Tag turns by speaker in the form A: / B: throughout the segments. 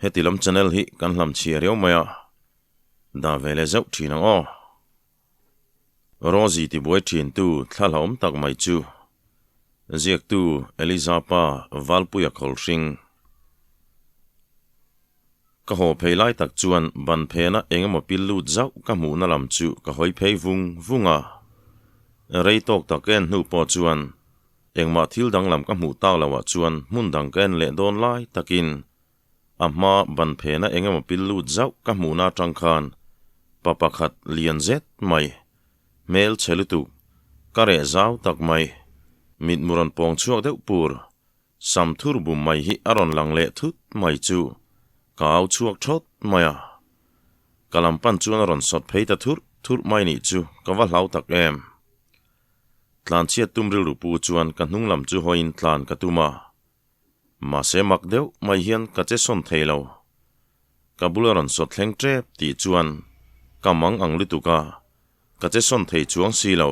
A: Heti lam channel hi kan hlam chhia riau mai a, dah ve leh zeuh thin ang aw. Rosie tibuai thintu thla hlauhawm tak mai chu ziaktu Eliza pa Valpuia Khawlhring. Ka haw phei lai tak chuan ban phena eng emaw pil lut zauh ka hmuhna lam chu ka hawi phei vung vung a. Rei tawk tak ka en hnu pawh chuan engmah thil danglam ka hmuh tak loh ah chuan hmun dang ka en leh dawn lai takin a hma ban phena eng emaw pil lut zauh ka hmuhna atang khan pa pakhat lian zet mai hmel chhe lutuk ka reh zau tak mai mitmu rawn pawng chhuak deuh pur Sam thur bum mai hi a rawn lang leh thut mai chu ka au chhuak thawt mai a. Ka lam pan chuan a rawn sawt phei ta thurh thurh mai nih chu ka va hlau tak em. Tlan chhiat tum rilru pu chuan ka hnung lam chu hawiin tlan ka tum a. Mahse mak deuh mai hian ka che sawn thei lo. Ka bul a rawn sawt thleng tep tih chuan ka mang ang lutuk a, ka che sawn thei chuang si lo.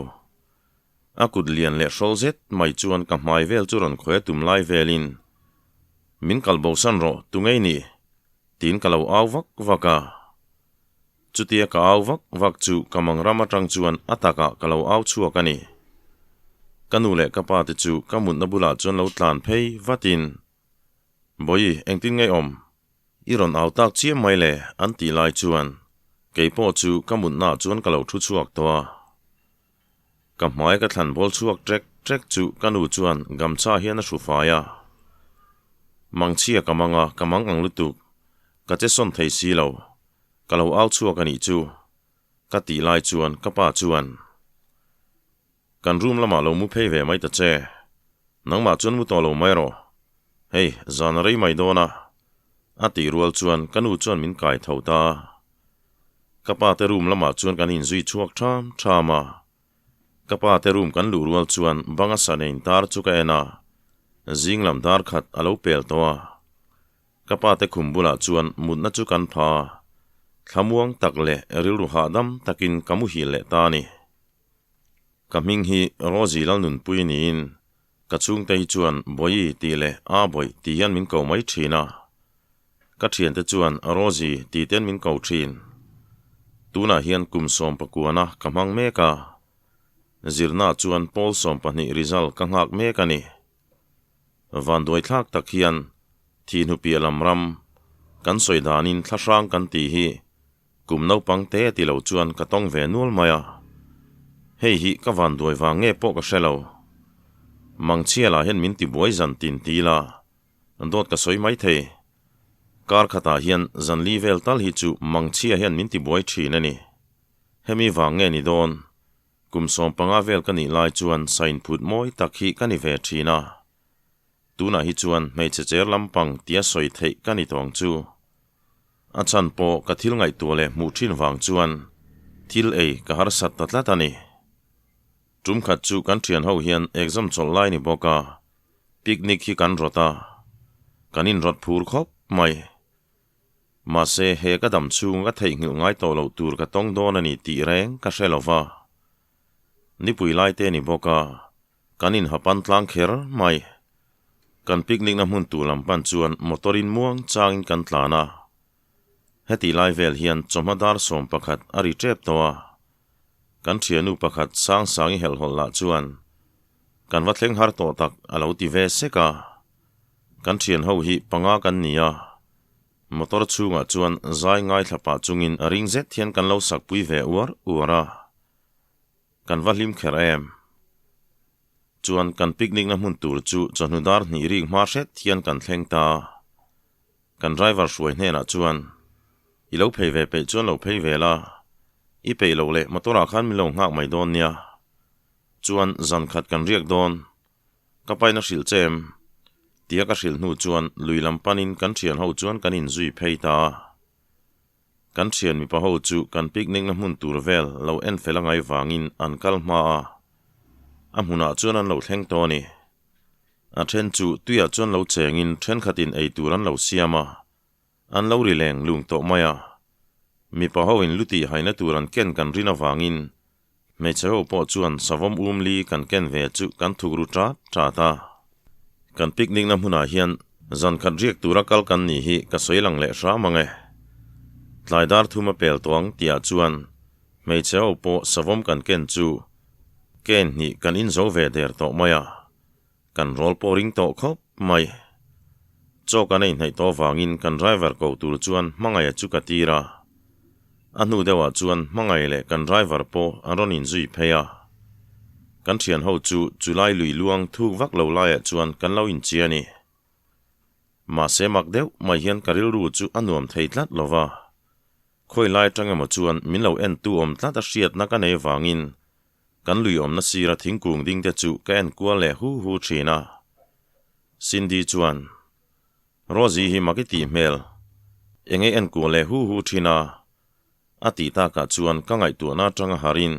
A: A kut lian leh hrawl zet mai chuan ka hmai vel chu rawn khawi a tum lai velin, Min kal bosan rawh, tu ngei ni? tiin ka lo au vak vak a. Chutia ka au vak vak chu ka mang ram atang chuan a takah ka lo au chhuak a ni. Ka nu leh ka pa te chu ka mutna bulah chuan lo tlan phei vatin, Bawihi, engtin ngei awm? I rawn au tak chiam mai le, an tih lai chuan keipawh chu ka mutnaah chuan ka lo thu chhuak tawh a. Ka hmai ka thlan bawl chhuak trek trek chu ka nu chuan gamchha hian a hru fai a. Mangchhia ka mang a, ka mang ang lutuk. Ka che sawn thei si lo. Ka lo au chhuak a nih chu. Ka tih lai chuan ka pa chuan, Kan room lamah lo mu phei ve mai ta che. Nangmah chuan mu tawh lo mai rawh. Hei, zan a rei mai dawn a. A tih rual chuan ka nu chuan min kai tho ta. Ka pa te room lamah chuan kan inzui chhuak ṭham ṭham a. Ka pa te room kan luh rual chuan banga sa nein tar chu ka en a, zing lam dar khat a lo pel tawh a. Ka pa te khum bulah chuan mutna chu kan pha a, thlamuang tak leh rilru hahdam takin ka muhil leh ta a ni. Ka hming hi Rosie Lalnunpui niin ka chhungte hi chuan Bawihi tih leh Aa Bawih tih hian min ko mai ṭhin a. Ka thiante chuan Rosie tih ten min ko thin. Tunah hian kum 19 a ka hmang mek a. Zirna chuan pawl 12 result ka nghak mek a ni. Vanduai thlak tak hian thihnupiah lam ram kan sawi danin thlahrang kan tih hi kum naupang te ti lo chuan ka tawng ve nual mai a. Hei hi ka vanduai vang nge pawh ka hre lo. Mangchhia lah hian min tibuai zan tin ti la. Dawt ka sawi mai thei. Kar khatah hian zanli vel tal hi chu mangchhia hian min tibuai thin a ni. Hemi vang nge ni dawn? Kum 15 vel ka nih lai chuan sainphut mawi tak hi ka ni ve thin a. Tunah hi chuan hmeichhe cher lampang tia sawi theih ka ni tawng chu. A chhan pawh ka thil ngaihtuah leh hmuh thin vang chuan thil ei ka harsat ta tlat a ni. Tum khat chu kan thian ho hian exam chawlh lai ni bawk a, picnic hi kan rawt a, kan inrawt phur khawp mai. Mahse, he ka dam chhung ka theihnghilh ngai tawh loh tur ka tawng dawn a ni tih reng ka hre lo va. Nipui lai te ni bawk a, kan inhapan tlang kher mai. Kan picnic na hmun tur lam pan chuan motor in muang changin kan tlan a. Hetih lai vel hian chawhma dar 11 a ri tep tawh a. Kan thianu pakhat Sangsangi helhhawlh lah chuan kan va thleng har tawh tak a lo ti ve sek a. Kan thian ho hi panga kan ni a, motor chhungah chuan zai ngaithla pah chungin a ring zet hian kan lo sakpui ve uar uar a. Kan va hlim kher em? Chuan kan picnic na hmun tur chu chawhnu dar hnih rik hma hret hian kan thleng ta. Kan driver hruai hnenah chuan, I lo phei ve peih chuan lo phei ve la, i peih loh leh motor ah khan min lo nghak mai dawn nia. Chuan zan khat kan riak dawn, ka paina hrilh che em? Tia ka hrilh hnu chuan lui lam panin kan thian ho chuan kan inzui phei ta a. Kan thian mipa ho chu kan picnic na hmun tur vel lo en fel a ngai vangin an kal hma a, a hmunah chuan an lo thleng tawh a ni. A then chu tuiah chuan lo chengin thenkhatin ei tur an lo siam a, an lo ri leng lung tawh mai a. Mipa ho in lu tih haina tur an ken kan rin avangin Hmeichhe ho pawh chuan savawm um li kan ken ve chu kan thuk ru ṭat ṭat a. Kan picnic na hmunah hian zan khat riak tura kal kan nih hi ka sawi lang leh hram ang e. Tlai dar thum a pel tawh ang tihah chuan hmeichhe ho pawh savawm kan ken chu ken hnih kan inzo ve der tawh mai a. Kan rawl pawh ring tawh khawp mai. Chaw kan ei hnaih tawh vangin kan driver ko tur chuan hmangaih chu ka tir a. A hnu deuhah chuan hmangaih leh kan driver pawh an rawn inzui phei a. Kan thian ho chu chulai lui luang thuk vak lo laiah chuan kan lo inchia a ni. Mahse mak deuh mai hian ka rilru chu a nuam thei tlat lo va. Khawi lai atang emaw chuan min lo entu awm tlat a hriatna ka nei vangin Kan lui awmna sira thingkung ding te chu ka en kual leh hu hu thin a. Cindy chuan, Rosie hi mak i tih hmel, eng ei en kual leh hu hu thin a? a tih takah chuan ka ngaihtuahna atanga harin,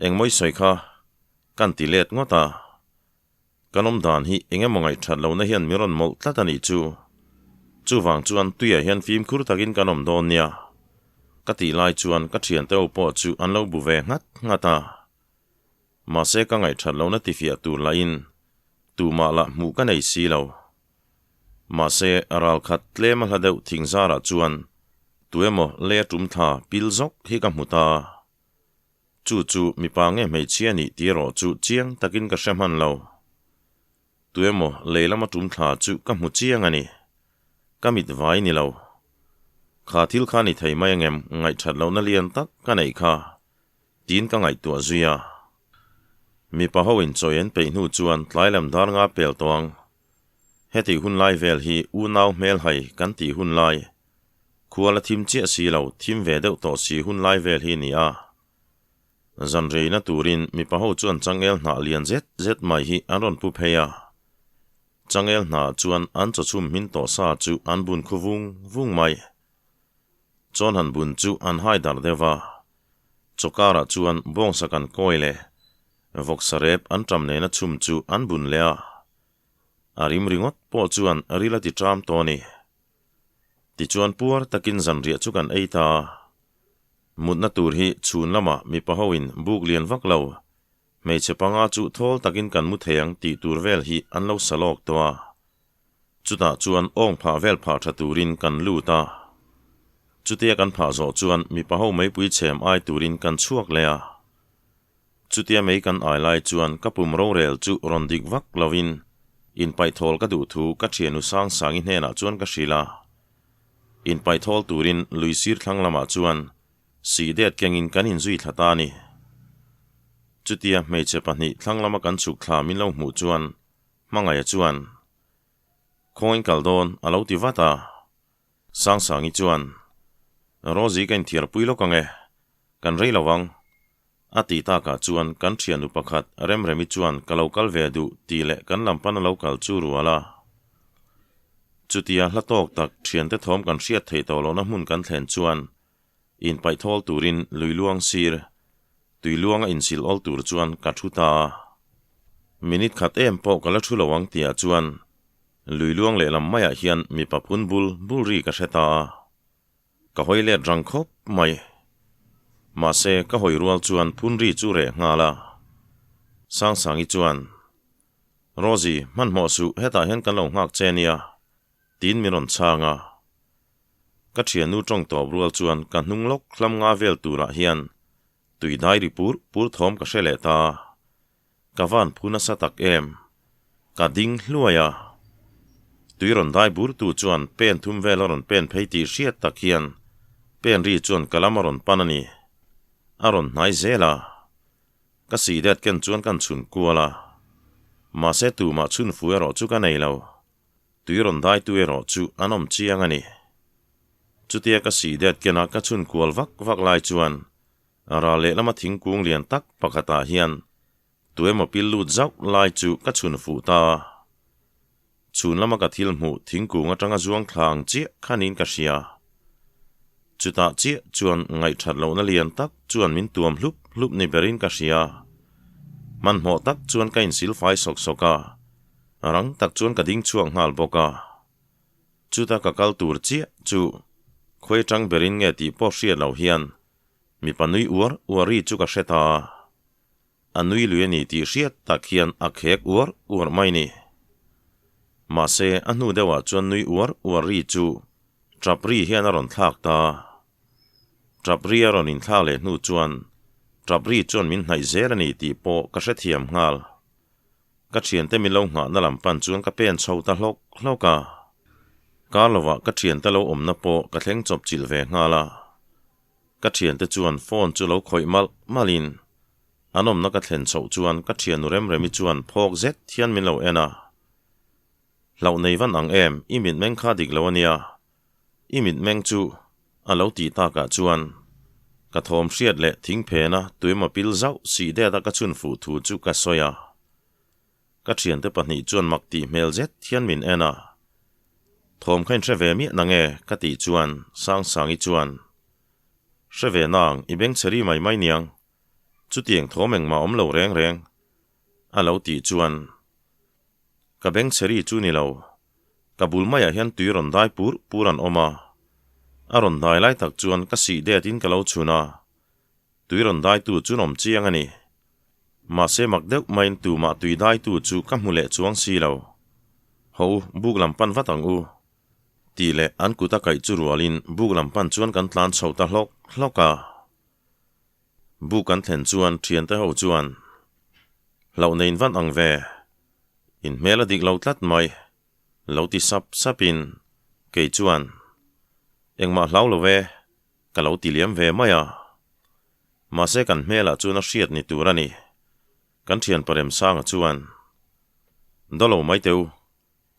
A: Engmaw i sawi kha? Kan ti let ngawt a. Kan awm dan hi eng emaw ngaihthat lohna hian min rawn mawlh tlat a nih chu. Chuvang chuan tuiah hian fimkhur takin kan awm dawn nia. Ka tih lai chuan ka thiante ho pawh chu an lo bu ve nghat nghat a. Mahse ka ngaihthat lohna tifiah tur lahin tumah lah hmuh ka nei si lo. Mahse ralkhat tlem a hla deuh thing zarah chuan tuemaw lei a tum thla pil zawk hi ka hmu ta. Chu chu mipa nge hmeichhia nih tih erawh chu chiang takin ka hre hman lo. Tuemaw lei lama tum thla chu ka hmu chiang a ni. Ka mit vai ni lo. Kha thil kha ni thei mai angem ngaihthat lohna lian tak ka neih kha tiin ka ngaihtuah zui a. Mipa ho in chawi an peih hnu chuan tlai lam dar nga pel tawh ang. Heti hun lai vel hi unau hmelhai kan tih hun lai Khual a thim chiah si lo, thim ve deuh tawh si hun lai vel hi ni a. Zan reina turin mipa ho chuan changel hnah lian zet zet mai hi an rawn pu phei a. Changel hnah chuan an chawchhum hmin tawh sa chu an bun khu vung vung mai. Chawn han bun chu an hai darh deuh va. Chawkarah chuan bawngsa kan kawi leh vawksa rep an ṭam nena chhum chu an bun leh a. A rim ringawt pawh chuan ril a ti ṭam tawh a ni. Tichuan puar takin zanriah chu kan ei ta a. Mutna tur hi chhun lamah mipa hoin buk lian vak lo, hmeichhe panga chu thawl takin kan mu thei ang tih tur vel hi an lo sa lawk tawh a. Chutah chuan awng phah vel phah tha turin kan lut a. Chutia kan phah zawh chuan mipa ho meipui chhem ai turin kan chhuak leh a. Chutia mei kan ai lai chuan ka pum rorel chu rawn dik vak lovin inpaihthawl ka duh thu ka thianu Sangsangi hnenah chuan ka hrilh a. Inpaihthawl turin lui sir thlang lamah chuan sih det kengin kan inzui thla ta a ni. Chutia hmeichhe pahnih thlang lama kan chhuk thla min lo hmuh chuan Hmangaia chuan, Khawngain kal dawn a lo ti vat a. Sangsangi chuan, Rosie ka inthiarpui lawk ang e, kan rei lo ang. A tih takah chuan kan thiannu pakhat Remremi chuan ka lo kal ve duh tih leh kan lam pan a lo kal chu rual a. Chutia hla tawk tak thiante thawm kan hriat theih tawh lohna hmun kan thlen chuan inpaih thawl turin lui luang sir, tui luanga insil awl tur chuan ka thu ta a. Minute khat em pawh ka la thu lo ang tihah chuan lui luang lehlam maiah hian mipa phun bul bul ri ka hre ta a. Ka hawi let rang khawp mai. Mahse, ka hawi rual chuan phun ri chu reh nghal a. Sangsangi chuan, Rosie, hmanhmawh suh, hetah hian kan lo nghak che nia, tiin min rawn chhang a. Ka thiannu tawng tawp rual chuan ka hnung lawk hlam nga vel turah hian tui dai ri pur pur thawm ka hre leh ta. Ka van phu nasa tak em? Ka ding hluai a. Tui rawn dai bur tu chuan pen thum vel a rawn pen phei tih hriat tak hian pen ri chuan ka lam a rawn pan a ni. A rawn hnai zel a. Ka sih det ken chuan kan chhun kual a. Mahse tumah chhun fu erawh chu ka nei lo. Tui rawn dai tu erawh chu an awm chiang a ni. Chutia ka sih det ken a ka chhun kual vak vak lai chuan Ral lehlama thingkung lian tak pakhatah hian tuemaw pil lut zauh lai chu ka chhun fuh ta a. Chhun lama ka thil hmuh thingkung atanga zuang thla ang chiah kha niin ka hria. Chutah chiah chuan ngaihthat lohna lian tak chuan min tuam hlup hlup ni berin ka hria. Hmanhmawh tak chuan ka insilfai sawk sawk a, rang tak chuan ka ding chhuak nghal bawk a. Chuta ka kal tur chiah chu khawi atang berin nge tih pawh hriat loh hian mipa nui uar uar ri chu ka hre ta a. A nui lui a ni tih hriat tak hian a khek uar uar mai ni. Mahse, a hnu deuhah chuan nui uar uar ri chu tap ri hian a rawn thlak ta. Tap ri a rawn inthlak leh hnu chuan tap ri chuan min hnaih zel a ni tih pawh ka hrethiam nghal. Ka thiante min lo nghahna lam pan chuan ka pen chho ta hlawk hlawk a. Kar lovah ka thiante lo awmna pawh ka thleng chawp chilh ve nghal a. Ka thiante chuan phone chu lo khawih malh malhin an awmna ka thlen chhoh chuan ka thiannu Remremi chuan phawk zet hian min lo en a. Hlauh nei van ang em, i mitmeng kha dik lo a nia. I mitmeng chu a lo tih takah chuan ka thawm hriat leh thing phena tuimaw pil zauh sih det a ka chhun fuh thu chu ka sawi a. Ka thiante pahnih chuan mak tih hmel zet hian min en a. Thawm kha in hre ve miah nange ka tih chuan Sangsangi chuan, Hre ve nang, i beng chhe ri mai mai niang. Chutiang thawm engmah awm lo reng reng a lo tih chuan ka beng chhe ri chu ni lo. Ka bul maiah hian tui rawn dai pur pur an awm a. A rawn dai lai tak chuan ka sih det in ka lo chhun a. Tui rawn daitu chu an awm chiang a ni. Mahse mak deuh maiin tumah tui daitu chu ka hmu leh chuang si lo. Haw u, buk lam pan vat ang u. Tih leh an kut a kaih chu rualin buk lam pan chuan kan tlan chho ta hlawk hlawk a. Buk kan thlen chuan thiante ho chuan hlauh nein van ang ve, in hmel a dik lo tlat mai, lo ti sap sapin kei chuan engmah hlau lo e, ka lo ti liam ve mai a. Mahse kan hmelah chuan a hriat ni tur a ni. Kan thian Paremsanga chuan, Dawlo mai teh u,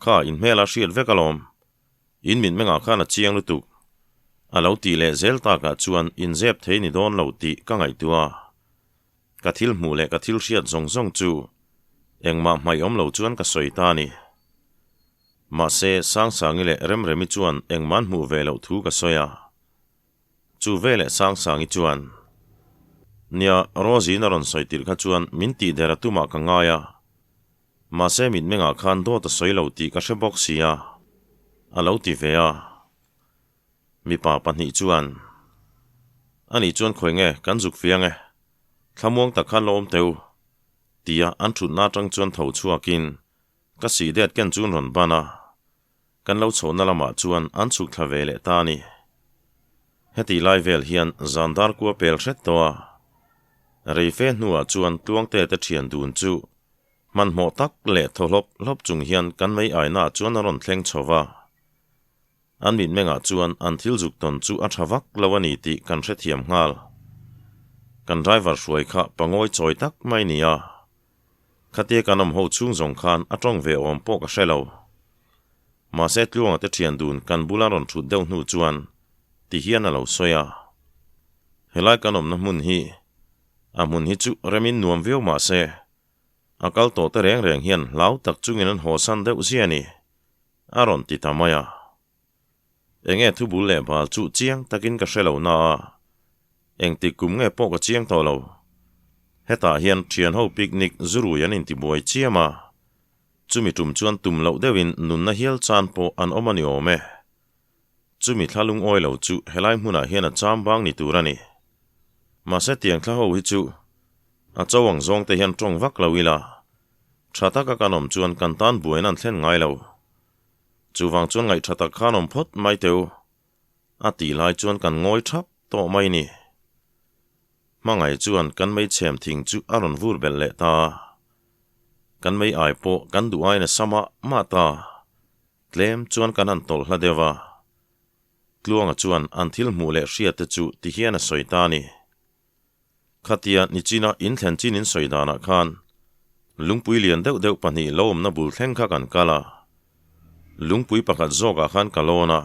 A: Kha in hmel a hriat vek alawm. In mitmengah khan a chiang lutuk. A lo tih leh zel takah chuan inzep thei ni dawn lo tih ka ngaihtuah a. Ka thil hmuh leh ka thil hriat zawng zawng chu engmah hmaih awm lo chuan ka sawi ta a ni. Mahse, Sangsangi leh Remremi chuan engmah an hmuh ve loh thu ka sawi a. Chu veleh Sangsangi chuan, Nia, Rosie-in a rawn sawi tirh kha chuan min tihder a tumah ka ngai a. Mahse mitmengah khan dawt a sawi lo tih ka hre bawk si a, a lo ti ve a. Mipa pahnih chuan, Ani chuan khawi nge kan zuk fiang e, thlamuang tak khan lo awm teh u, tia an thutna atang chuan tho chhuakin ka sih det ken chu an rawn ban a. Kan lo chhohna lamah chuan an chhuk thla ve leh ta a ni. Heti lai vel hian zan dar kua pel hret tawh a, reife hnuah chuan Tluangte te thian dun chu hmanhmawh tak leh thaw hlawp hlawp chung hian kan mei ainaah chuan a rawn thleng chho va. An mitmengah chuan an thil zuk tawn chu a tha vak lo a ni tih kan hrethiam nghal. Kan driver hruai kha pangawi chawi tak mai ni a. Khatia kan awm ho chhung zawng khan a tawng ve awm pawh ka hre lo. Mahse Tluanga te thian dun kan bula rawn thut deuh hnu chuan ti hian a lo sawi a. Helai kan awmna hmun hi a hmun hi chu remin nuam viau mahse a kal tawh te reng reng hian hlau tak chungin an hawsan deuh zia a ni, a rawn ti ta mai a. Enge thu bul leh bal chu chiang takin ka hre lo na a, engtik kum nge pawh ka chiang tawh lo. Hetah hian thianho picnic zurui an intibuai chiam a, chumi tum chuan tum loh deuhin nunna hial chan pawh an awm a ni awm e. Chumi thla lungawi lo chu helai hmunah hian a cham bang ni tur a ni. Mahse tiang thla ho hi chu a cho ang zawng te hian tawng vak lo ila, tha taka kan awm chuan kan tan buaina an thlen ngai lo. Chuvang chuan ngaihṭha tak khan awm phawt mai teu, a tih lai chuan kan ngawi ṭhap tawh mai ni. Hmangaih chuan kan mei chhem thing chu a rawn vur belh leh ta. Kan mei ai pawh kan duh aiin a sa mah mah ta. Tlem chuan kan han tawlh hla deuh a. Tluanga chuan an thil hmuh leh hriat te chu ti hian a sawi ta a ni. Khatia nichina in thlen chin in sawi danah khan lungpui lian deuh deuh pahnih lo awmna bul thleng kha kan kal a. Lungpui pakhat zawkah khan ka lawn a,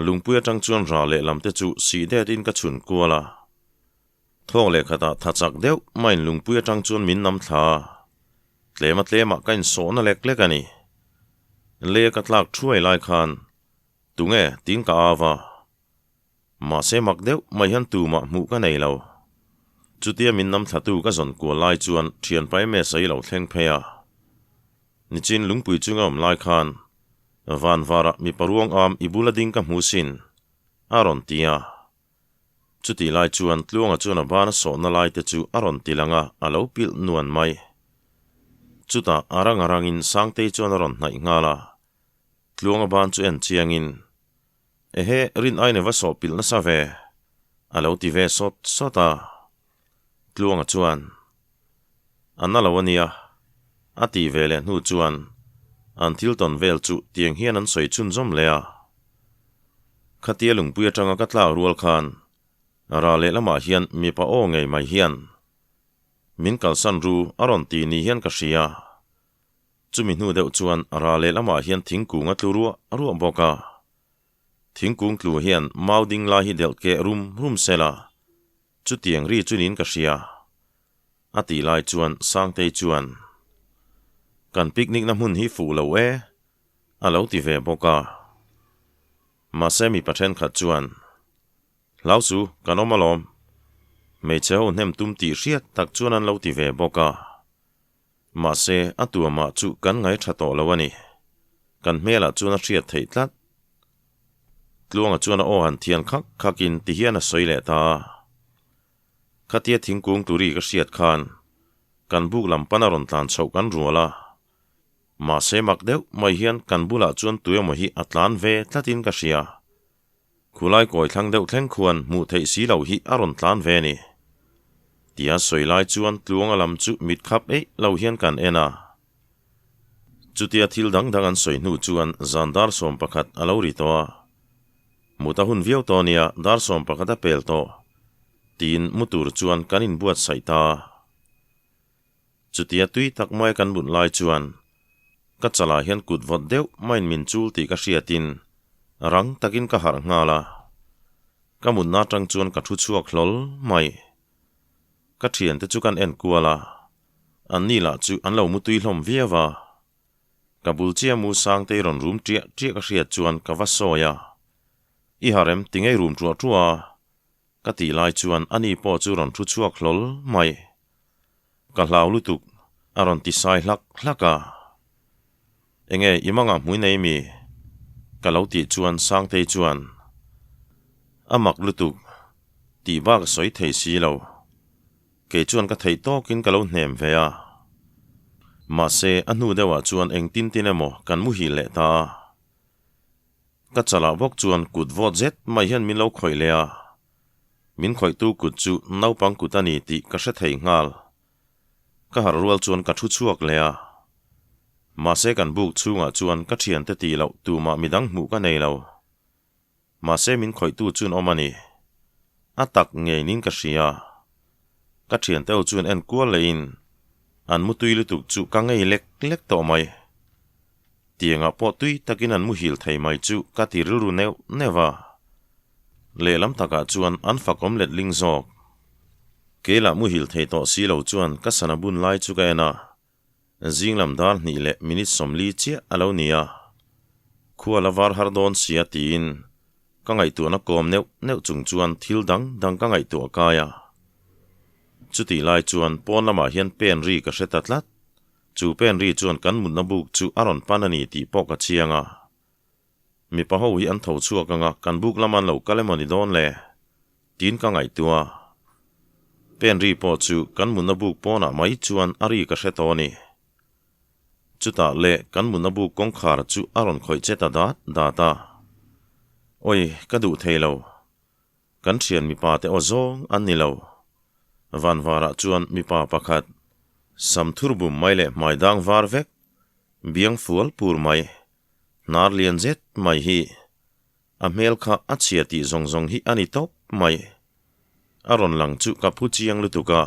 A: lungpui atang chuan ra lehlam te chu sih det in ka chhun kual a. Thawk leh khatah tha chak deuh maiin lungpui atang chuan min nam thla a, tlema tlemah ka insawhna lek lek a ni. Lei a ka tlak thuai lai khan tunge tiin ka au a. Mahse mak deuh mai hian tumah hmuh ka nei lo. Chutia min nam thlatu ka zawn kual lai chuan thianpa MS a i lo thleng phei a. Nichin lungpui chunga awm lai khan van varah mipa ruang am i bula ding ka hmu sin, a rawn ti a. Chutih lai chuan Tluanga chuan a bana sawhna lai te chu a rawn ti lang a, a lo pilh nuan mai. Chutah a rang a rangin Sangtei chuan a rawn hnaih nghal a, Tluanga ban chu en chiangin, Ehe, rin aina va sawh pilh nasa ve, a lo ti ve sawt sawt a. Tluanga chuan, A na lo a nia, a tih ve leh hnu chuan an thil tawn vel chu tiang hian an sawi chhunzawm leh a. Khatia lungpui atanga ka tlak rual khan ral lehlamah hian mipa aw ngei mai hian min kalsan ru a rawn ti ni hian ka hria. Chumi hnu deuh chuan ral lehlamah hian thingkung a tlu ruah ruah bawk a. Thingkung tlu hian mau ding lai hi delh keh rum rum sela Chutiang ri chu niin ka hria. A tih lai chuan Sangtei chuan, Kan picnic na hmun hi fuh lo e, a lo ti ve bawk a. Mahse mipa thenkhat chuan, Hlau su, kan awm alawm. Hmeichhe ho hnem tum tih hriat tak chuan an lo ti ve bawk a. Mahse a tuamah chu kan ngai tha tawh lo a ni. Kan hmelah chuan a hriat theih tlat. Tluanga chuan a aw han thian khak khakin ti hian a sawi leh ta a. Khatia thingkung turi ka hriat khan kan buk lam pan a rawn tlan chhoh kan rual a. Mahse mak deuh mai hian kan bulah chuan tuemaw hi a tlan ve tlatin ka hria. Khulai kawi thlang deuh thleng khuan hmuh theih si loh hi a rawn tlan ve ni. Tia sawi lai chuan Tluanga lam chu mit khap eih lo hian kan en a. Chutia thil dang dang an sawi hnu chuan zan dar 11 a lo ri tawh a. Mut a hun viau tawh nia dar 11 a pel tawh tiin mu tur chuan kan inbuatsaih ta a. Chutia tui tak mai kan mut lai chuan ka chalah hian kut vawt deuh maiin min chul tih ka hriatin rang takin ka harh nghal a. Ka mutna atang chuan ka thu chhuak hlawl mai. Ka thiante chu kan en kual a, anni lah chu an lo mutui hlawm viau a. Ka bul chiah mu Sangtei rawn rum ṭiah ṭiah ka hriat chuan ka va sawi a, I harem ti ngei rum ṭuah ṭuah a, Ka tih lai chuan ani pawh chu rawn thu chhuak hlawl mai. Ka hlau lutuk, a rawn ti sai hlak hlak a. Enge i mangah hmui nei mi? Ka lo tih chuan Sangtei chuan, A mak lutuk, tih bak a sawi thei si lo. Kei chuan ka theih tawkin ka lo hnem ve a. Mahse, a hnu deuhah chuan engtin tin emaw kan muhil leh ta a. Ka chalah bawk chuan kut vawt zet mai hian min lo khawih leh a, min khawihtu kut chu naupang kut a ni tih ka hre thei nghal. Ka harh rual chuan ka thu chhuak leh a, mahse kan buk chhungah chuan ka thiante tih loh tumah midang hmuh ka nei lo. Mahse min khawihtu chuan awm a ni. A tak ngei niin ka hria. Ka thiante ho chuan en kual lehin an mutui lutuk chu ka ngei lek lek tawh mai. Tiangah pawh tui takin an muhil thei mai chu ka ti rilru neuh neuh a. Lehlam takah chuan an fakawm letling zawk. Keilah muhil thei tawh si lo chuan ka sana bun lai chu ka en a. Zinglam dar hnih leh minute 40 chiah a lo ni a. Khua la var har dawn sia tiin ka ngaihtuahna kawm neuh neuh chung chuan thil dang dang ka ngaihtuah kai a. Chutih lai chuan pawn lamah hian pen ri ka hre ta tlat. Chu pen ri chuan kan mutna buk chu a rawn pan a ni tih pawh ka chiang a. Mipa ho hi an tho chhuak anga kan buk lama an lo kal emaw ni dawn le? Tiin ka ngaihtuah a. Pen ri pawh chu kan mutna buk pawnah mai chuan a ri ka hre tawh a ni. Chutah le kan mutna buk kawngkhar chu a rawn khawih che ta dat dat a. Awi, ka duh thei lo. Kan thian mipa te aw zawng an ni lo. Vanvarah chuan mipa pakhat, sam thur bum mai leh hmai dang var vek, biang fual pur mai, hnar lian zet mai hi a hmel kha a chhia tih zawng zawng hi a ni tawp mai. A rawn lang chu ka phu chiang lutuk a,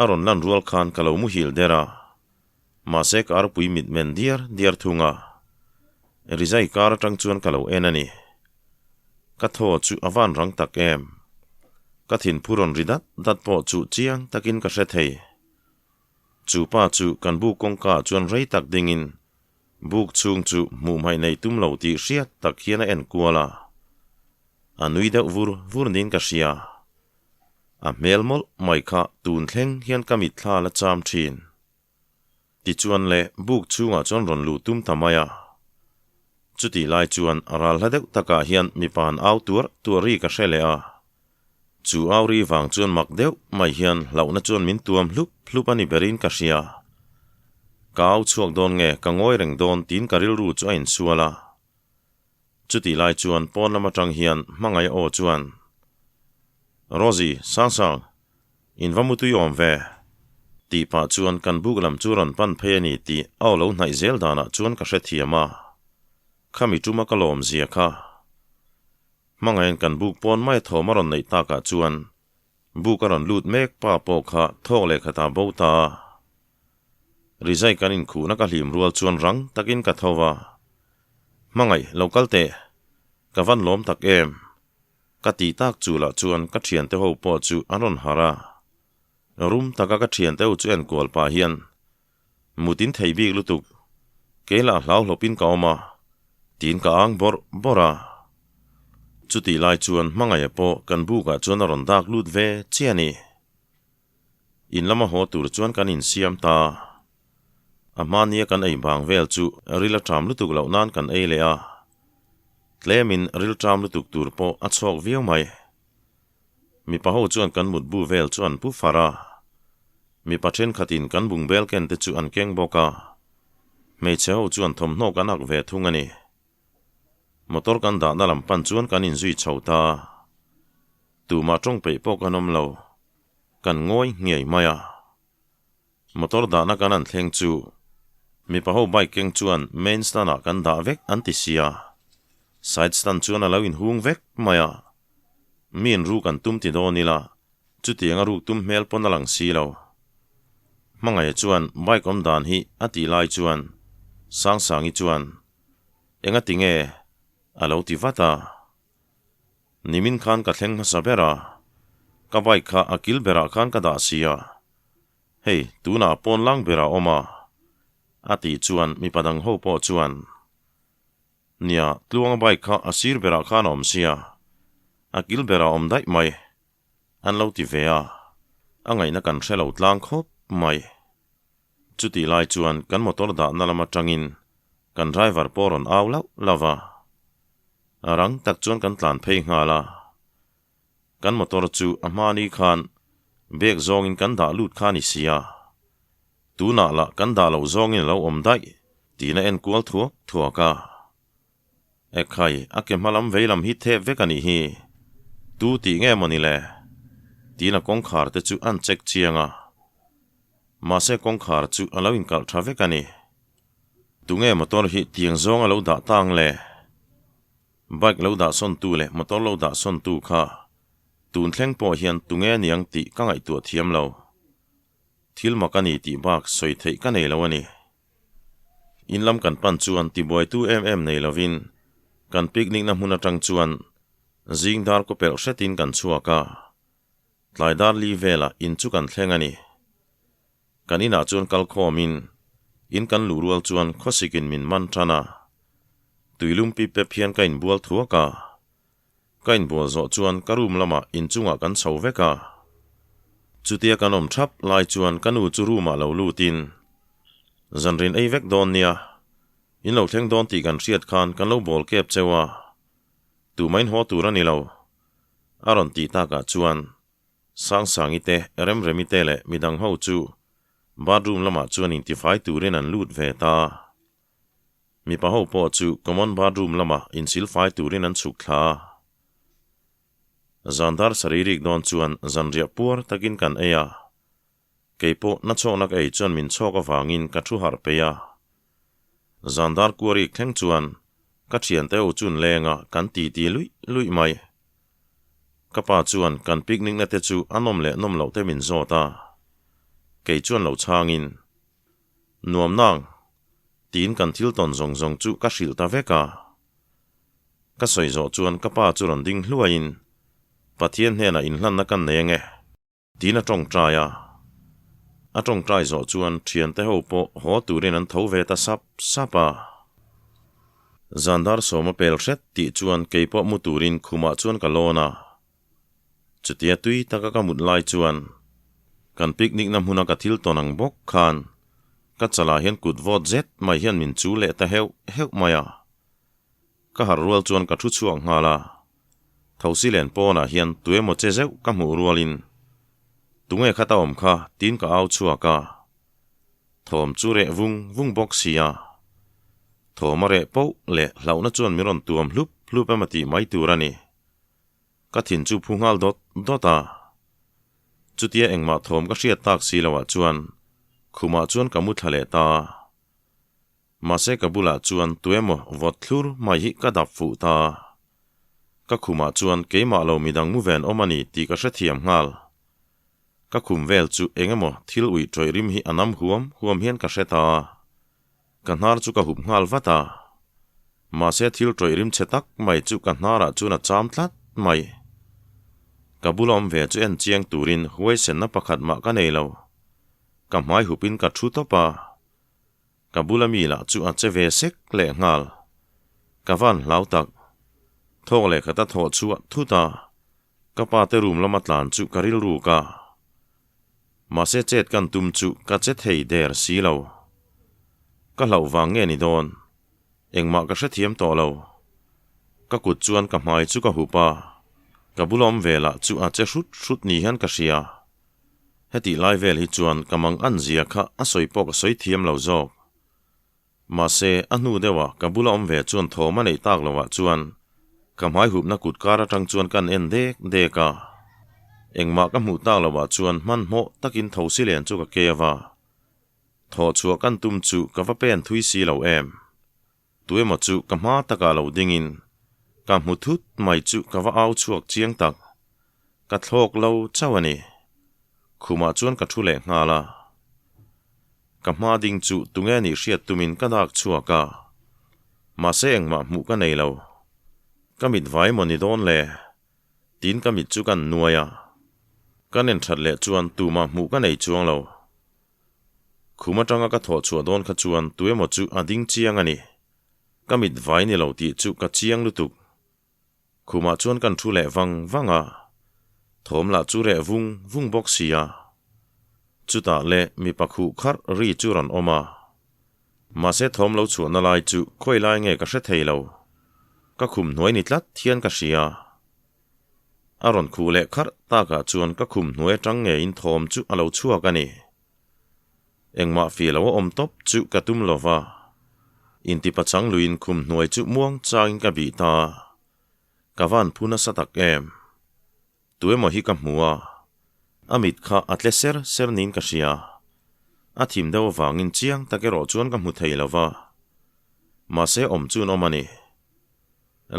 A: a rawn lan rual khan ka lo muhil der a, mahse ka arpui mit men diar diar thung a, rizai kar atang chuan ka lo en a ni. Ka thaw chu a van rang tak em? Ka thinphu rawn ri dat dat pawh chu chiang takin ka hre thei. Chu pa chu kan buk kawngka ah chuan rei tak dingin buk chhung chu hmuh hmaih nei tum lo tih hriat tak hian a en kual a. A nui deuh vur vur niin ka hria. A hmel mawlh mai kha tun thleng hian ka mitthla la cham thin. Tichuan le buk chhungah chuan rawn luh tum ta mai a. Chutih lai chuan ral hla deuh takah hian mipa an au tuar tuar ri ka hre leh a. Chu auri vang chuan mak deuh mai hian hlauhna chuan min tuam hlup hlup a ni berin ka hria. Ka au chhuak dawn nge ka ngawi reng dawn tiin ka rilru chu a insual a. Chutih lai chuan pawn lam atang hian hmangaih aw chuan, Rosie, Sangsang, in va mutui awm ve? tih pah chuan kan buk lam chu rawn pan phei a ni tih a aw lo hnaih zel danah chuan ka hrethiam a. Khami tuma ka lawm zia kha. Hmangaihin kan buk pawn mai thawm a rawn neih takah chuan buk a rawn lut mek pa pawh kha thawk leh khatah bo ta a. Rizai kan inkhuhna ka hlim rual chuan rang takin ka tho va, Hmangaih, lo kal teh. Ka van lawm tak em? Ka tih tak chu lah chuan ka thiante ho pawh chu an rawn harh a. Rum taka ka thiante ho chu enkual pah hian Mut in thei bik lutuk, kei lah hlau hlawpin ka awm a, tiin ka ang bawrh bawrh a. Chutih lai chuan hmangaih pawh kan bukah chuan a rawn dak lut ve chiah a ni. In lama haw tur chuan kan insiam ta. A hmania kan ei bang vel chu ril a ṭam lutuk loh nan kan ei leh a. Tlemin ril ṭam lutuk tur pawh a chhawk viau mai. Mipa ho chuan kan mutbu vel chu an pu far a, mipa thenkhatin kan bungbel ken te chu an keng bawk a, hmeichhe ho chuan thawmhnaw kan ak ve thung a ni. Motor kan dahna lam pan chuan kan inzui chho ta. Tumah tawng peih pawh kan awm lo, kan ngawi nghiai mai a. Motor dahna kan han thleng chu mipa ho bike keng chuan main stand ah kan dah vek an ti sia, side stand chuan a lo inhung vek mai a, mi in ruk an tum ti dawn ila chutiang a ruk tum hmel pawn a lang si lo. Hmangaih chuan bike awm dan hi a tih lai chuan Sangsangi chuan Enga ti nge? a lo ti vat a. Nimin khan ka thleng hmasa ber a, ka bike kha a kil berah khan ka dah si a, hei tunah a pawn lang berah a awm a, a tih chuan mipa dang ho pawh chuan, Nia, Tluanga bike kha a sir berah khan a awm sia, a kil berah a awm daih mai, an lo ti ve a, a ngaihna kan hre lo tlang khawp mai. Chutih lai chuan kan motor dahna lam atangin kan driver pawh rawn au lauh lauh va. A rang tak chuan kan tlan phei nghal a. Kan motor chu a hmani khan bag zawngin kan dah lut kha a ni si a. Tunah lah kan dah loh zawngin a lo awm daih tiin a en kual thuak thuak a. Ekhai, a ke hma lam vei lam hi thep vek a nih hi. Tu tih nge maw ni le? Tiin a kawngkhar te chu an check chiang a. Mahse kawngkhar chu a lo inkalh tha vek a ni. Tunge motor hi tiang zawng a lo dah ta ang le? Bike lo dah sawn tu leh motor lo dah sawn tu kha tun thleng pawh hian tunge niang tih ka ngaihtuah thiam lo. Thil mak a ni tih bak sawi theih ka nei lo a ni. In lam kan pan chuan tibuaitu em em nei lovin kan picnic na hmun atang chuan zing dar kaw pelh hretin kan chhuak a, tlai dar li velah in chu kan thleng a ni. Kan inah chuan kal khawmin in kan luh rual chuan khawsikin min man tan a, tuilum pip pep hian ka inbual thuak a. Ka inbual zawh chuan ka room lamah inchungah kan chho vek a. Chutia kan awm thap lai chuan ka nu chu room ah lo lutin, Zanrin ei vek dawn nia, in lo thleng dawn tih kan hriat khan kan lo bawl kep cheu a, tumah in haw tur a ni lo, a rawn tih takah chuan Sangsangi te, Remremi te leh midang ho chu bathroom lamah chuan intifai turin an lut ve ta. Mipa ho pawh chu common bathroom lamah insil fai turin an chhuk thla a. Zan dar sarih rik dawn chuan zanriah puar takin kan ei a. Kei pawh na chhawkna ka ei chuan min chhawk avangin ka thu harh peih a. Zan dar kua rik thleng chuan ka thiante ho chun lenga kan titi luih luih mai. Ka pa chuan kan picnic na te chu a nawm leh nawm loh te min zawt a. Kei chuan lo chhangin. Nuam nang, tiin kan thil tawn zawng zawng chu ka hrilh ta vek a. Ka sawi zawh chuan ka pa chu rawn ding hluaiin, Pathian hnenah inhlanna kan nei ange, tiin a tawngtai a. A tawngtai zawh chuan thiante ho pawh haw turin an tho ve ta sap sap a. Zandar sawma pel hret tih chuan kei pawh mu turin khumah chuan ka lawn a. Chutia tui taka ka mut lai chuan kan picnic na hmuna ka thil tawn ang bawk khan ka chalah hian kut vawt zet mai hian min chu leh ta heuh heuh mai a. Ka harh rual chuan ka thu chhuak nghal a. Thosi len pawnah hian tuemaw che zeuh ka hmuh rualin, Tunge kha ta awm kha? tiin ka au chhuak a. Thawm chu reh vung vung bawk si a. Thawm a reh poh leh hlauhna chuan min rawn tuam hlup hlup emaw tih mai tur a ni. Ka thin chu phu nghal dawt dawt a. Chutia engmah thawm ka hriat tak si loah chuan khumah chuan ka mu thla leh ta. Mahse ka bulah chuan tuemaw vawt thlur mai hi ka dap fuh ta. Ka khumah chuan keimah lo midang mu ven awm a ni tih ka hrethiam nghal. Ka khum vel chu eng emaw thil uih tawih rim hi a nam huam huam hian ka hre ta. Ka hnar chu ka hup nghal vat a. Mahse thil tawih rim chhe tak mai chu ka hnarah chuan a cham tlat mai. Ka bula awm ve chu en chiang turin huaisenna pakhat mah ka nei lo. Ka hmai hupin ka thu tawp a. Ka bula mi lah chu a che ve sek leh nghal. Ka van hlau tak. Thawk leh khat a thawh chhuah thut a. Ka pa te room lama tlan chu ka rilruk a. Mahse chet kan tum chu ka che thei der si lo. Ka hlauh vang nge ni dawn? Engmah ka hrethiam tawh lo. Ka kut chuan ka hmai chu ka hup a. Ka bula awm ve lah chu a che hrut hrut ni hian ka hria. Hetih lai vel hi chuan ka mang an zia kha a sawi pawh ka sawi thiam lo zawk. Mahse, a hnu deuha ka bula awm ve chuan thawm a neih tak lovah chuan ka hmai hupna kut kar atang chuan kan en dek dek a. Engmah ka hmuh tak lovah chuan hmanhmawh takin thosi len chu ka keu a. Thawh chhuah kan tum chu ka va pen thui si lo em. Tuemaw chu ka hma takah lo dingin ka hmu thut mai chu ka va au chhuak chiang tak. Ka thlawk lo chauh a ni. Khumah chuan ka thu leh nghal a. Ka hma ding chu tunge nih hriat tumin ka dak chhuak a. Mahse engmah hmuh ka nei lo. Ka mit vai maw ni dawn le? Tiin ka mit chu kan nuai a. Ka nen that leh chuan tumah hmuh ka nei chuang lo. Khum atanga ka thawh chhuah dawn kha chuan tuemaw chu a ding chiang a ni. Ka mit vai ni lo tih chu ka chiang lutuk. Khumah chuan kan thu leh vang vang a, thawm lah chu reh vung vung bawk si a. Chutah le mipa khuh kharh ri chu rawn awm a. Mahse thawm lo chhuahna lai chu khawi lai nge ka hre thei lo. Ka khum hnuai ni tlat hian ka hria. A rawn khuh leh kharh takah chuan ka khum hnuai atang ngeiin thawm chu a lo chhuak a ni. Engmah fih lo a awm tawp chu ka tum lo va. Intipachang luiin khum hnuai chu muang changin ka bih ta a. Ka van phu nasa tak em. Tuemaw hi ka hmu a. A mit kha a tle ser ser niin ka hria. A thim deuh avangin chiang tak erawh chuan ka hmu thei lo va. Mahse awm chu an awm a ni.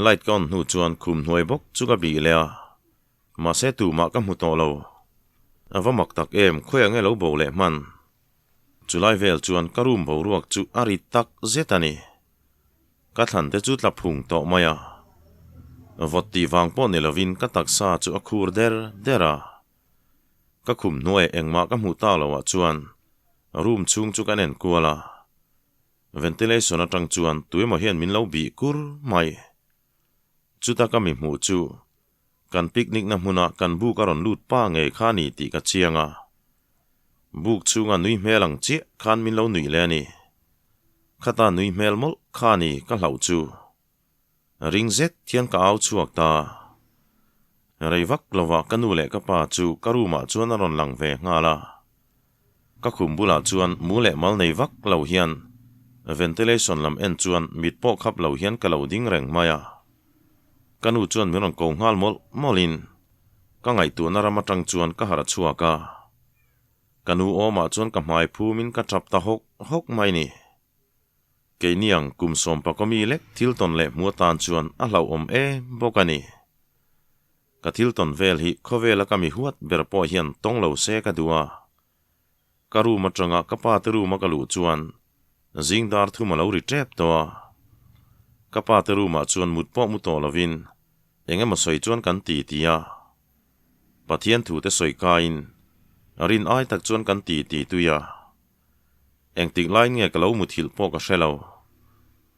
A: Light ka on hnu chuan khum hnuai bawk chu ka bih leh a. Mahse tumah ka hmu tawh lo. A va mak tak em, khawiah nge lo bo leh hman? Chulai vel chuan ka room boruak chu a rit tak zet a ni. Ka thlan te chu tla phung tawh mai a. Vawt tih vang pawh ni lovin ka taksa chu a khur der der a. Ka khum hnuai engmah ka hmuh tak loh ah chuan room chhung chu kan enkual a. Ventilation atang chuan tuemaw hian min lo bih kur mai. Chuta ka mi hmuh chu Kan picnic na hmuna kan buk a rawn lut pa ngei kha a ni tih ka chiang a. Buk chhunga nui hmel ang chiah khan min lo nuih leh a ni. Khata nui hmel mawlh kha a ni ka hlauh chu. Ring zet hian ka au chhuak ta. Rei vak lovah ka nu leh ka pa chu ka room ah chuan a rawn lang ve nghal a. Ka khum bulah chuan mu leh mal nei vak lo hian ventilation lam en chuan mit pawh khap lo hian ka lo ding reng mai a. Ka nu chuan min rawn ko nghal mawlh mawlhin ka ngaihtuahna ram atang chuan ka harh chhuak a. Ka nu awmah chuan ka hmai phumin ka tap ta hawk hawk mai ni. Keini ang kum sawmpakawmi lek thil tawn leh hmu atan chuan a hlauhawm em bawk a ni. Ka thil tawn vel hi khawvela ka mi huat ber pawh hian tawng lo se ka duh a. Ka room atanga ka pa te room a ka luh chuan zing dar thum a lo ri tep tawh a. Ka pa te room ah chuan mut pawh mu tawh lovin eng emaw sawi chuan kan ti ti a. Pathian thu te sawi kaiin rin ai tak chuan kan ti ti tui a. Engtik lai nge ka lo muthilh pawh ka hre lo.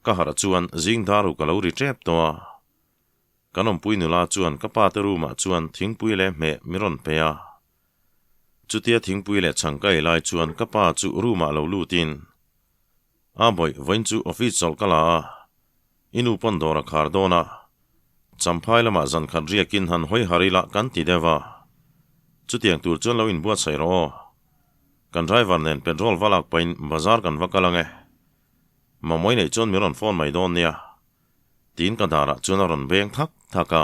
A: Ka harh chuan zing dar uk a lo ri tep tawh a. Kan awmpui nula chuan ka pa te room ah chuan thingpui leh hmeh min rawn pe a. Chutia thingpui leh chhang ka ei lai chuan ka pa chu room ah lo lut in, A bawih, vawiin chu office chawlh ka la a, i nu pawn dawr a khar dawn a. Champhai lamah zan khat riakin han hawi har ila kan ti deuh a. Chutiang tur chuan lo inbuatsaih rawh aw. Kan driver nen petrol va lak pahin bazar kan va kal ang e. Mamawii neih chuan min rawn phone mai dawn nia. Tiin ka darah chuan a rawn beng thak thak a.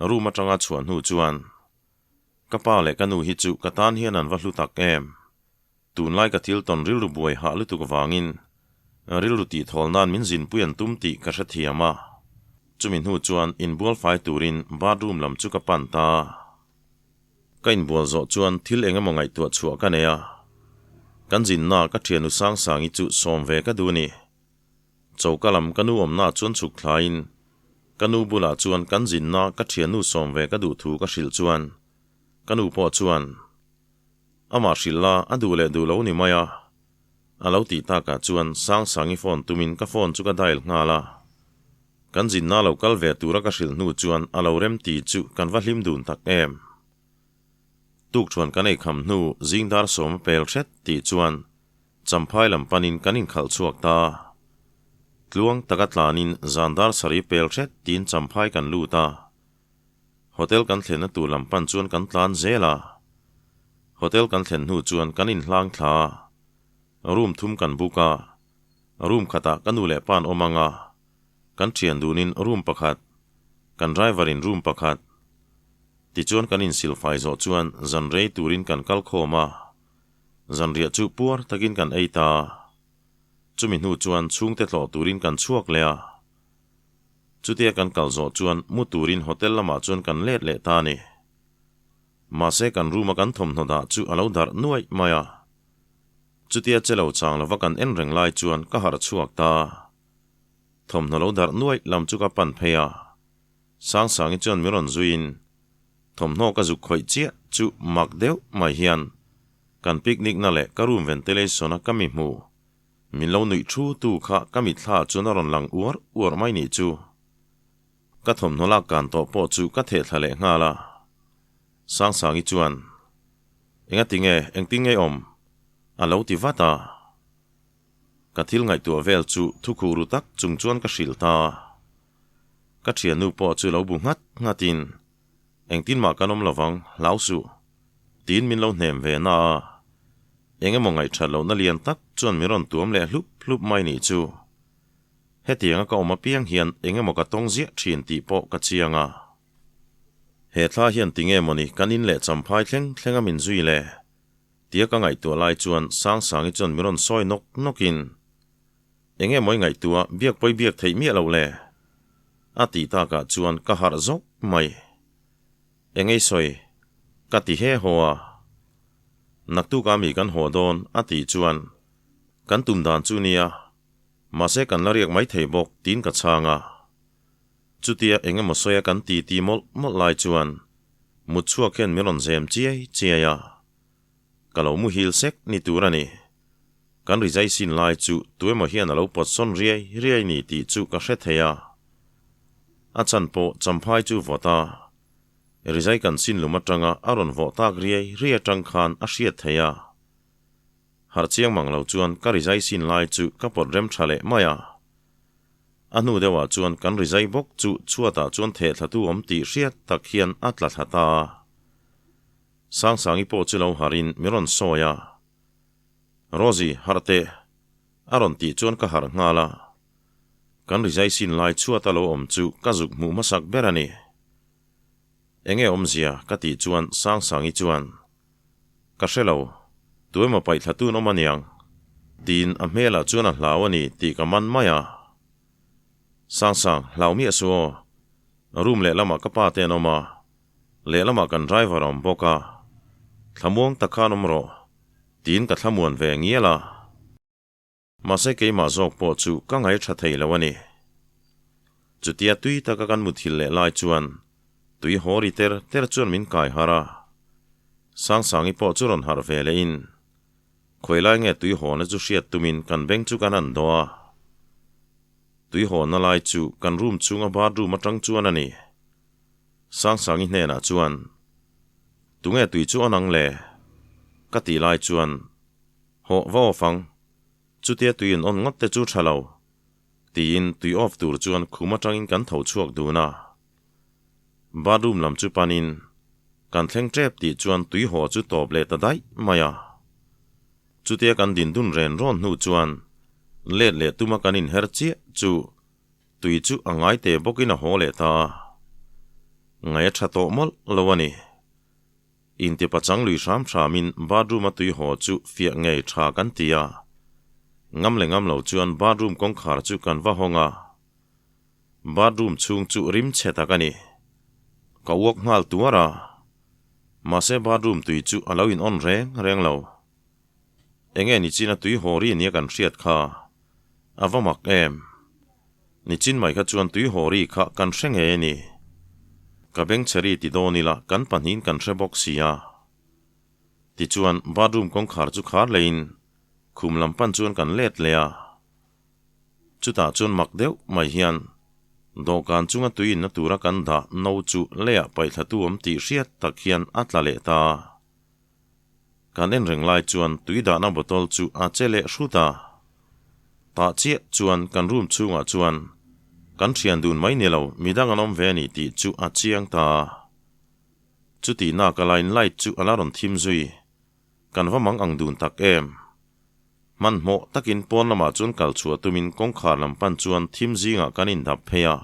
A: Room atanga chhuah hnu chuan ka pa leh ka nu hi chu ka tan hian an va hlu tak em. Tunlai ka thil tawn rilru buai hah lutuk vangin rilru tihthawl nan min zinpui an tum tih ka hrethiam a. Chumi hnu chuan inbual fai turin bathroom lam chu ka pan ta. Ka inbual zawh chuan thil eng emaw ngaihtuah chhuah ka nei a. Kan zinna ka thiannu Sangsangi chu sawm ve ka duh a ni. Choka lam ka nu awmnaah chuan chhuk thlaiin ka nu bulah chuan kan zinna ka thiannu sawm ve ka duh thu ka hrilh chuan ka nu pawh chuan Amah hrilh la a duh leh duh lo ni mai a. A lo tih takah chuan Sangsangi phone tumin ka phone chu ka dial nghal a. Kan zinna lo kal ve tura ka hrilh hnu chuan a lo rem ti chu kan va hlim dun tak em. Tukṭhuan kan eikham hnu zing dar sawm a pel hret tih chuan Champhai lam panin kan inkhalh chhuak ta. Tluang taka tlanin zan dar sarih pel hret tiin Champhai kan lut a. Hotel kan thlenna tur lam pan chuan kan tlan zel a. Hotel kan thlen hnu chuan kan inhlang thla a. Room thum kan book a. Room khatah ka nu leh pa an awm ang a. Kan thian dunin room pakhat, kan driver in room pakhat. Tichuan kan insilfai zawh chuan zan rei turin kan kal khawm a. Zanriah chu puar takin kan ei ta. Chumi hnu chuan chhungte tlawh turin kan chhuak leh a. Chutia kan kal zawh chuan mu turin hotel lamah chuan kan let leh ta a ni. Mahse kan room a kan thawmhnaw dah chu a lo darh nuaih mai a. Chutia che lo chang lova kan en reng lai chuan ka harh chhuak ta. Thawmhnaw lo darh nuaih lam chu ka pan phei a. Sangsangi chuan min rawn zuiin thawmhnaw ka zuk khawih chiah chu mak deuh mai hian kan picnic na leh ka room ventilation a ka mi hmu min lo nuih thu tu kha ka mitthla chuan a rawn lang uar uar mai nih chu. Ka thawmhnaw lak kan tawh pawh chu ka theh thla leh nghal a. Sangsangi chuan, Engati nge, engtin nge awm? a lo ti vat a. Ka thil ngaihtuah vel chu thukhuh ru tak chung chuan ka hrilh ta. Ka thiannu pawh chu lo bu nghat nghatin, Engtin mah kan awm lovang, hlau suh. Tiin min lo hnem ve na a. Eng emaw ngaihthat lohna lian tak chuan min rawn tuam leh hlup hlup mai nih chu. Hetianga ka awm apiang hian eng emaw ka tawng ziah thin tih pawh ka chiang a. He thla hian tinge mawni kan in leh champhai thleng thleng a min zui le? Tia ka ngaihtuah lai chuan Sangsangi chuan min rawn sawi nawk nawkin, Enge mawi ngaihtuah biak pawi biak theih miah loh le? A tih takah chuan ka harh zawk mai. Engei sawi? Ka ti he haw a. Naktuk ami kan haw dawn a tih chuan kan tum dan chu nia, mahse kan la riak mai thei bawk tiin ka chhang a. Chutia eng emaw sawi a kan ti ti mawlh mawlh lai chuan mut chhuak hian min rawn zem chiai chiai a. Ka lo muhil sek ni tur a ni. Kan rizai sin lai chu tuemaw hian a lo pawt sawn riai riai ni tih chu ka hre thei a. A chan pawh champhai chu vawt a. Rizai kan sin lum atanga a rawn vawh tak riai riai atang khan a hriat thei a. Harh chiang mang lo chuan ka rizai sin lai chu ka pawt rem tha leh mai a. A hnu deuhah chuan kan rizai bawk chu chhuatah chuan theh thlatu awm tih hriat tak hian a tla thla ta a. Sangsangi pawh chu lo harhin min rawn sawi a. Rosie, harh teh! A rawn tih chuan ka harh nghal a. Kan rizai sin lai chhuata lo awm chu ka zuk hmuh hmasak ber a ni. Enge awmzia? ka tih chuan Sangsangi chuan, Ka hre lo, tuemaw paihthlatun awm aniang, tiin a hmelah chuan a hlau a ni tih ka man mai a. Sangsang, hlau miah suh aw. Room lehlamah ka pa te an awm a, lehlamah kan driver a awm bawk a. Thlamuang tak khan awm rawh, tiin ka thlamuan ve ngial a. Mahse keimah zawk pawh chu ka ngaih tha thei lo a ni. Chutia tui taka kan muthilh leh lai chuan tui haw ri ter ter chuan min kai harh a. Sangsangi pawh chu rawn harh ve leh in khawi lai nge tui hawna chu hriat tumin kan beng chu kan han dawh a. Tui hawna lai chu kan room chhunga bathroom atang chuan a ni. Sangsangi hnenah chuan, Tunge tui chu a nang le? Ka tih lai chuan Hawh va awf ang. Chutia tui in on ngawt te chu tha lo. Tiin tui off tur chuan khum atangin kan tho chhuak dun a. Bathroom lam chu panin kan thleng tep tih chuan tui haw chu tawp leh ta daih mai a. Chutia kan din dun ren rawn hnu chuan let leh tuma kan inher chiah chu tui chu a ngai te bawkin a haw leh ta a. Ngaih a tha tawh mawlh lo a ni. Intipachang lui hram hramin bathroom a tui haw chu fiah ngei tha kan ti a. Ngam leh ngam lo chuan bathroom kawngkhar chu kan va hawng a. Bathroom chhung chu rim chhe tak a ni. Ka uak nghal tuar a. Mahse bathroom tui chu a lo in on reng reng lo. Enge nichin a tui haw ri nia kan hriat kha? A va mak em? Nichin mai kha chuan tui haw ri kha kan hre ngei a ni. Ka bengchhe ri ti dawn ila kan pahnihin kan hre bawk si a. Tichuan bathroom kawngkhar chu khar leiin khum lam pan chuan kan let leh a. Chutah chuan mak deuh mai hian dawhkan chunga tui inna tura kan dah no chu leiah paihthlatu awm tih hriat tak hian a tla leh ta. Kan en reng lai chuan tui dahna bottle chu a che leh hrut a. Tah chiah chuan kan room chhungah chuan kan thian dun mai ni lo midang an awm ve a ni tih chu a chiang ta. Chutih nak a line light chu a la rawn thim zui. Kan va mang ang dun tak em? Hmanhmawh takin pawn lamah chuan kal chhuah tumin kawngkhar lam pan chuan thim zingah kan indap phei a.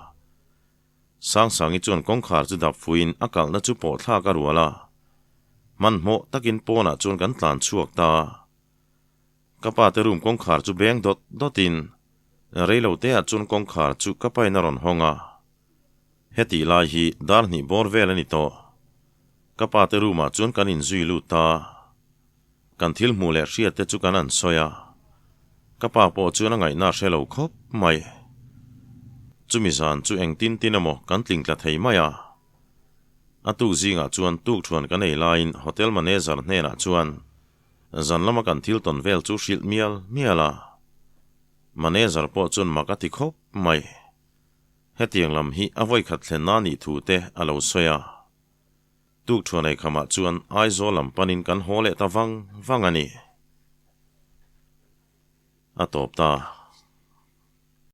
A: Sangsangi chuan kawngkhar chu dap fuiin a kalhna chu pawh thlak a rual a. Hmanhmawh takin pawnah chuan kan tlan chhuak ta. Ka pa te room kawngkhar chu beng dawt dawtin reilo teah chuan kawngkhar chu ka pain a rawn hawng a. Hetih lai hi dar hnih bawr vel a ni tawh. Ka pa te room ah chuan kan inzui lut ta. Kan thil hmuh leh hriat te chu kan an sawi a, ka pa pawh chuan a ngaihna a hre lo khawp mai. Chumi zan chu eng tin tin emaw kan tling tla thei mai a. A tuk zingah chuan tukthuan kan ei laiin hotel manager hnenah chuan zan lama kan thil tawn vel chu hrilh mial mial a. Manager pawh chuan mak a ti khawp mai. Hetiang lam hi a vawikhat thlenna nih thu te a lo sawi a. Tukthuan ei khamah chuan Aizawl lam panin kan haw leh ta vang vang a ni. A tawp ta.